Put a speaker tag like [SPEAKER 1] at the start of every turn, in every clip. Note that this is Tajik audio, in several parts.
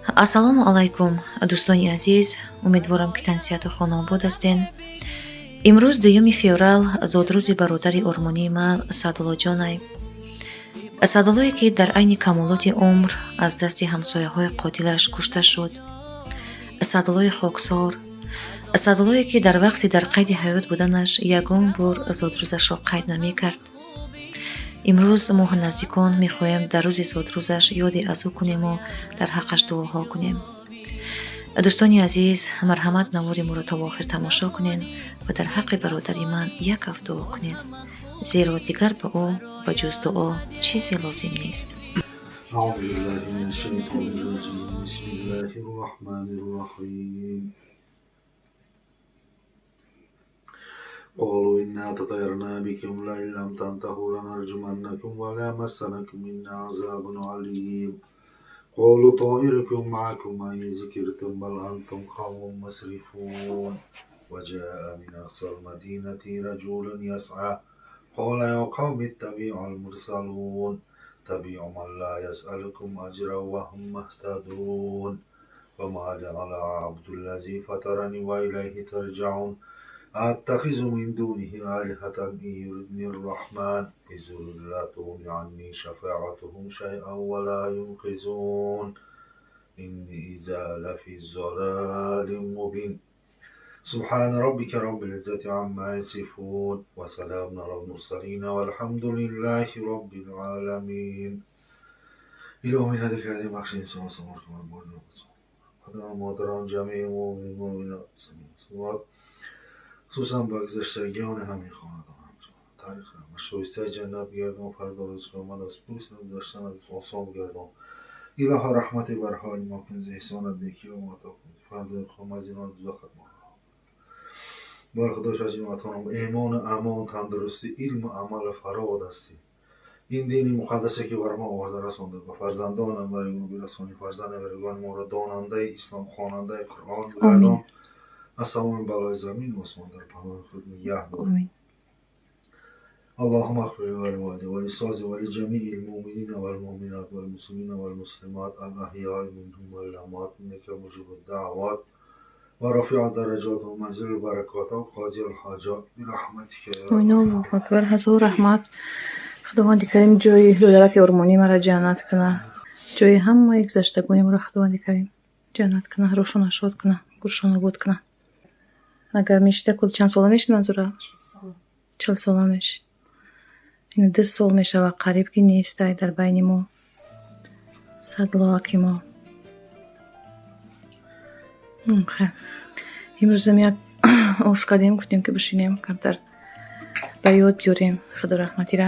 [SPEAKER 1] Ассалому алайкум, дӯстони азиз. Умедворам, ки тансиҳату хонаобод ҳастен. Имрӯз 2 феврал, зодрӯзи бародари ормонии ман Саъдуллоҷонай. Саъдуллое, ки дар айни камолоти умр аз дасти ҳамсояҳои қотилаш кушта шуд. Саъдуллои хоксор, Саъдуллое, ки дар вақти дар қайди ҳаёт буданаш ягон бор зодрӯзашро қайд намекард. Имрӯз мо, наздикон, мехоҳем дар рӯзи зодрӯзаш ёде аз ӯ кунему дар ҳаққаш дуоҳо кунем. Дӯстони азиз, марҳамат, навори моро то охир тамошо кунед ва дар ҳаққи бародари ман як ҳафт дуо кунед, зеро дигар ба ӯ ба ҷуз дуо чизе лозим нест.
[SPEAKER 2] أعوذ بالله من الشيطان الرجيم. بسم الله الرحمن الرحيم. قالوا إنا تطيرنا بكم، لئن لم تنتهوا لنرجمنكم وليمسنكم منا عذاب أليم. قالوا طائركم معكم أئن ذكرتم، بل أنتم قوم مسرفون. وجاء من أقصى المدينة رجل يسعى، قال يا قوم اتبعوا المرسلون، اتبعوا من لا يسألكم أجرا وهم مهتدون. وما لي لا أعبد الذي فطرني وإليه ترجعون. أتخذ من دونه آلهة إن يردني الرحمن بضر لا تغن عني شفاعتهم شيئا ولا ينقذون. إني إذا لفي ضلال مبين. سبحان ربك رب العزة عما يصفون، وسلام على المرسلين، والحمد لله رب العالمين. إلى هذا كان بخشین سوال پدران، مادران، جمعی مؤمنین، مؤمنات، مسلمات، خصوصا با گذشتگان همین خاندان تاریخ و شایسته جنت گردان. فردا روز قیامت از پوست گذاشتن از آسان گردان. اله رحمت بر حال ما کن، ز احسانت نیکی به ما عطا کن. فردا قیامت از اینان دوزخت ما بار خدا شاجیم اتانم ایمان، امان، تندرستی، علم و عمل فرا دستی. این دینی مقدسه که بر ما آورده رسانده، به فرزندانم برای اونو برسانی. فرزند برگان ما را داننده اسلام، خواننده قرآن بگردان. از تمام بلای زمین و آسمان در پناه خود نگه دار. اللهم اغفر لوالدي وللأستاذ ولجميع المؤمنين والمؤمنات والمسلمين والمسلمات الأحياء منهم والأموات، إنك مجيب الدعوات ورفيع الدرجات ومنزل البركات وقاضي الحاجات برحمتك يا
[SPEAKER 3] Аллоҳу акбар, ҳазор раҳмат. Худованди Карим ҷои додараки ормонӣ маро ҷаннат куна. Ҷои ҳамаи гузаштагони моро Худованди Карим ҷаннат куна, рӯҳшона шод куна, гӯршона обод куна. Агар мешида, кул чанд сола мешид, Манзура? 40 сола мешид. Ина 2 сол мешавад қариб, ки нестай дар байни мо. Саъдуллоаки мо. Хайр. Имрӯзам як ош кардем, гуфтем, ки бишинем, камтар ба ёд биёрем Худо раҳматира.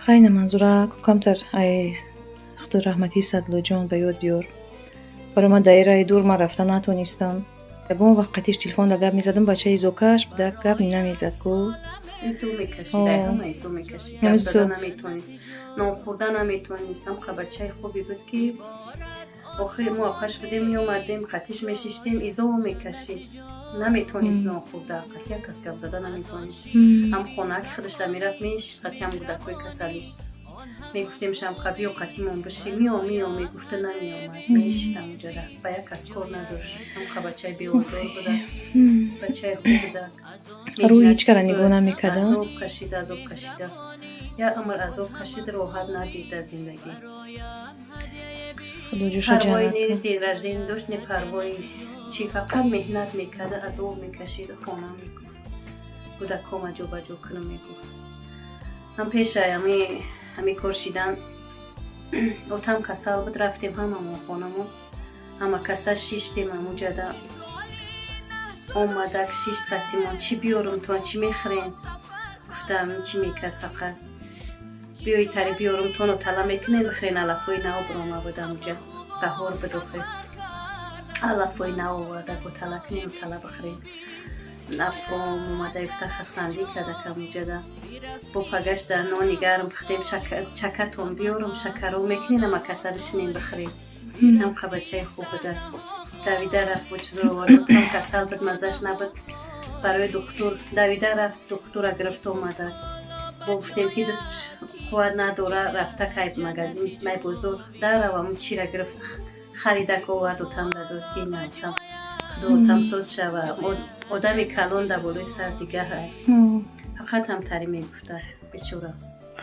[SPEAKER 3] Хайна, Манзура, ку камтар ай Худо раҳматии Саъдуллоҷон ба ёд биёр. Барои ман даираи дур ман рафта натонистам. Ягон вақт қатиш телефонда гап мезадам, бачаи изокаш буда, гап намезад ку.
[SPEAKER 4] Изо мекашид, ай ҳама изо мекашид. Гап зада наметавонист, нон хӯрда наметавонист. Ҳам бачаи хубе буд, ки охир мо апаш будем, меомадем, қатиш мешиштем, изо мекашид. Наметавонист нон хӯрда, қати як кас гап зада наметавонист. Ҳам хона ки худаш да мерафт, мешишт қати ҳам кӯдакҳои касалиш. Мегуфтем шамқа, биё, қатимон биши, миё, миё мегуфта, намеомад, мешиштам уҷара, ба як кас кор надошт. Ҳамқа бачаи беозор буда, бачаи хуб буда.
[SPEAKER 3] Рӯи ҳеҷ кара нигоҳ намекарда.
[SPEAKER 4] Азоб кашида, азоб кашида, як умр азоб кашид, роҳат надид дар зиндагӣ.
[SPEAKER 3] Худо ҷоша
[SPEAKER 4] парвои
[SPEAKER 3] ҷаннат
[SPEAKER 4] не
[SPEAKER 3] кунад.
[SPEAKER 4] День рождения дошт, не парвои чӣ, фақат меҳнат мекарда, азоб мекашид, хона мегуфт, кӯдакҳома ҷобаҷо кунам мегуфт. Ҳам пешай ҳами кор шидан, отам касал буд, рафтем ҳамамон хонамон, ҳама каса шиштем ҳамуҷада. Омадак, шишт қатимон. Чӣ биёрумтон, чӣ мехӯрем, гуфтам. Чӣ мекард, фақат биёи тари биёрумтону тала мекунем, бихӯрен. Алафҳои нав бирома буд ҳамуҷа, баҳор буд охир, алафҳои нав оварда, бо тала кунем, тала бихӯрем. Афом омада гуфта, хурсандӣ карда камуҷада. Бо пагашта нони гарм пухтем, чакатон биёрум, шакаро мекунем, ама каса бишинем, бихӯрем. Ҳамқа бачаи хуб буда. Давида рафт, бо чизро овард. Там касал буд, маззаш набуд, барои духтур давида рафт, духтура гирифта омада. Бо гуфтем, ки дастш Қувват надора, рафта кай магазин, май бозор даравам, чира гирифт, харидак оварду, там дадод, ки натам худотам соз шава. Одами калон да болои сар дига ҳай, фақат ҳамтарӣ мегуфта бечора.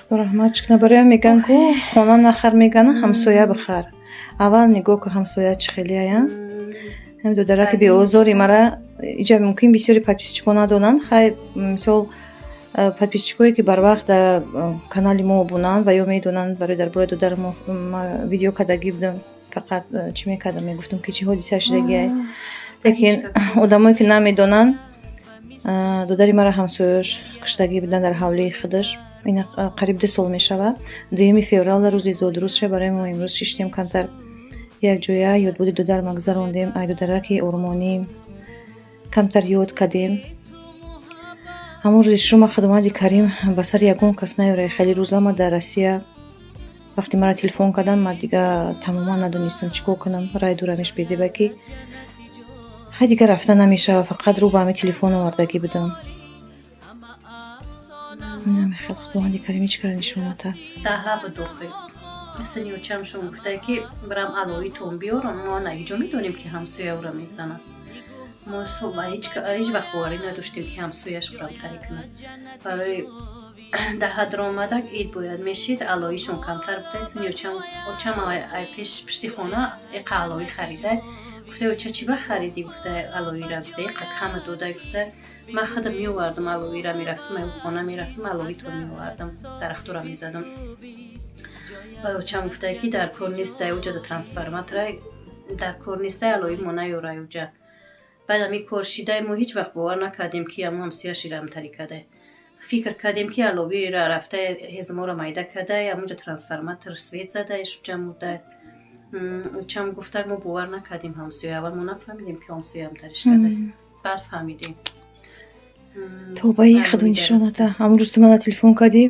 [SPEAKER 3] Худо раҳмат кунад. Барои меган ку хона нахар, мегана, ҳамсоя бихар. Аввал нигоҳ ку, ҳамсоя чӣ хелияян. Ҳам додараки беозори мара иҷа мумкин бисёри подписчикҳо надонанд. Хай, мисол, подписчикҳое, ки барвақт дар канали мо обунанд ва ё медонанд, барои дар бораи додари мо видео кардагӣ будам. Фақат чӣ мекардам, мегуфтам, ки чӣ ҳодиса шудагиай. Лекин одамое, ки намедонанд, додари мара ҳамсояш куштагӣ буданд дар ҳавлии худаш. Ина қариб 2 сол мешавад. 2 феврал рӯзи зодрӯзша барои мо имрӯз шиштем, камтар якҷоя ёдбуди додарма гузарондем, ай додараки ормонӣ камтар ёд кардем. Ҳамон рӯзи шума Худованди Карим ба сари ягон кас наёрад. Хеле рӯза ма дар Россия вақте мара телефон карданд, ма дига тамоман надонистам чӣ кор кунам. Рай дурамеш безеба, ки хай, дига рафта намешава, фақат рӯ ба ҳами телефон овардагӣ будам. Намехел, Худованди Карим ҳеҷ кара нишоната.
[SPEAKER 4] Даҳа буд охи. Сини очамшон гуфта, ки бирам алоитон биёрам. Мо наиҷо медонем, ки ҳамсоя ӯра мезанад. Мо ҳеҷ вақт боварӣ надоштем, ки ҳамсояш ӯрамтарӣ кунад. Барои даҳа даромадак, ид бояд мешид, алоишон камтар буда. Сини очам ай пеш пишти хона иқа алоӣ харида. Гуфта: «Оча, чӣ ба харидӣ?» Гуфта, алоира, гуфта, иқа кама дода. Гуфта, ман худам меовардам алоира, мерафтам ай хона, мерафтам, алоитон меовардам, дарахтора мезадам. Баъд очам гуфта, ки дар кор нестай, уҷа да трансформатора дар кор нестай, алои мо наёрай уҷа. Баъд ами кор шидай, мо ҳеҷ вақт бовар накардем, ки амо ҳамсояш ирамтарӣ кардай. Фикр кардем, ки аловира рафта, ҳезморо майда кардай, амуҷа трансформатор свет задай, шуҷа мурдай. Очам гуфта, мо бовар накардем ҳамсоя. Аввал мо нафаҳмидем, ки ҳамсоя ҳамтариш кардай, баъд фаҳмидем.
[SPEAKER 3] Тобаи Худо нишоната. Ҳамон рӯз ту мана телефон кардӣ,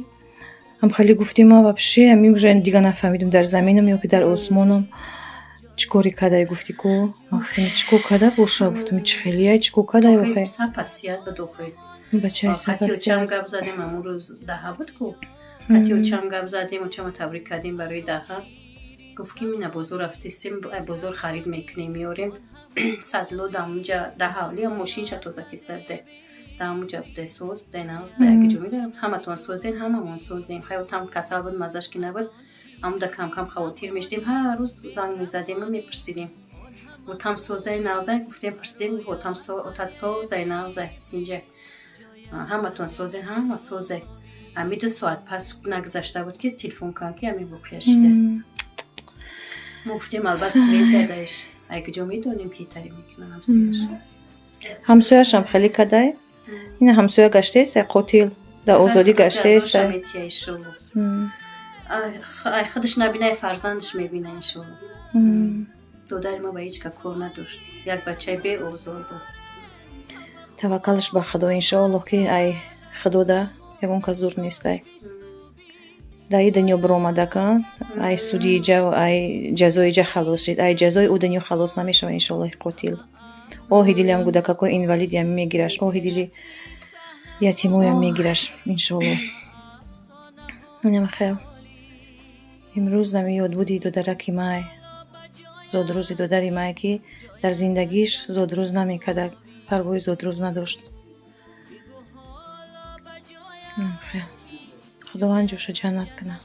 [SPEAKER 3] ҳам хеле гуфтӣ, ма вообще ами уже дига нафаҳмидум, дар заминам ё ки дар осмонам. Чӣ коре кардай, гуфтӣ ку. Ма гуфтам, чӣ кор карда боша? Гуфтам, чӣ хелияй, чӣ кор кардай охе?
[SPEAKER 4] Сапасият буд охи.
[SPEAKER 3] Бачаи
[SPEAKER 4] Қати очам
[SPEAKER 3] сапасият.
[SPEAKER 4] Гап задем, ҳамон рӯз даҳа буд ку, қати очам гап задем, очама табрик кардем барои даҳа. Гуфт, ки мина бозор рафтистем, ай бозор харид мекунем, меорем. Садло дамуҷа да ҳавлия мошинша тоза киста буде, дамуҷа буде, соз буде, нағз буде, яке ҷо медорем. Ҳаматон созен, ҳамамон созем. Хай, отам касал буд, маззаш ки набуд, амуда кам-кам хавотир мешудем, ҳар рӯз занг мезадему мепурсидем: отам созай, нағзай? Гуфтем, пурсидем, гуфт: «Отам, отат созай, нағзай, инҷа ҳаматон созен, ҳама созай». Ами 2 соат пас нагузашта буд, ки телефон кан, ки ами воқеа шида. Мо гуфтем, албатта, свет задаиш. Ай куҷо медонем, ки тари мекунан ҳамсояш?
[SPEAKER 3] Ҳамсояшам хеле кадай. Ина ҳамсоя гаштаеста, қотил дар озодӣ гаштаеста.
[SPEAKER 4] Метия, иншолло. Ай худаш набинай, фарзандаш мебина, иншолло. Додари мо ба ҳеҷ ка кор надошт, як бачаи беозор буд.
[SPEAKER 3] Таваккалаш ба Худо, иншоаллоҳ, ки ай Худода ягон кас зур нестай. Дар и дунё биромадака, ай суди иҷа, ай ҷазои иҷа халос шид, ай ҷазои ӯ дунё халос намешава, иншоаллоҳ, қотил. Оҳи дилиам гудакакои инвалидиам мегираш, оҳи дили ятимоям мегираш, иншоаллоҳ. Инам хел. Имрӯз ами ёдбуди додараки май, зодрӯзи додари май, ки дар зиндагиш зодрӯз намекарда, парвои зодрӯз надошт. Инам хел. Худованд ҷоша ҷаннат кунад.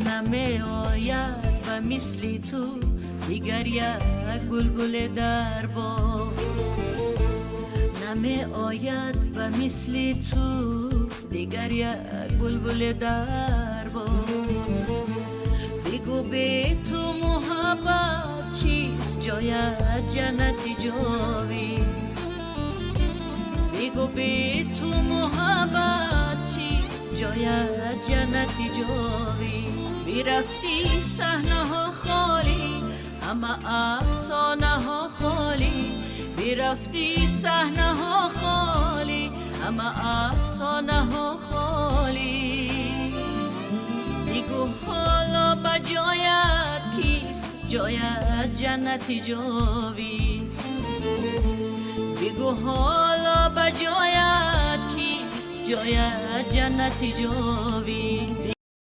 [SPEAKER 5] Намеояд ба мисли ту дигар як булбуле дар боғ, намеояд ба мисли ту дигар як булбуле дар боғ. Бигӯ, бе ту муҳаббат чист, ҷоят ҷаннати ҷовид. Бигӯ, бе ту муҳаббат чист, ҷоят ҷаннати ҷовид. Бирафтӣ, саҳнаҳо холӣ, ҳама афсонаҳо холӣ. Бирафтӣ, саҳнаҳо холӣ, ҳама афсонаҳо холӣ. Бигӯ, ҳоло ба ҷоят кист ҷоят ҷаннати ҷовид? Бигӯ, ҳоло ба ҷоят кист ҷоят ҷаннати ҷовид?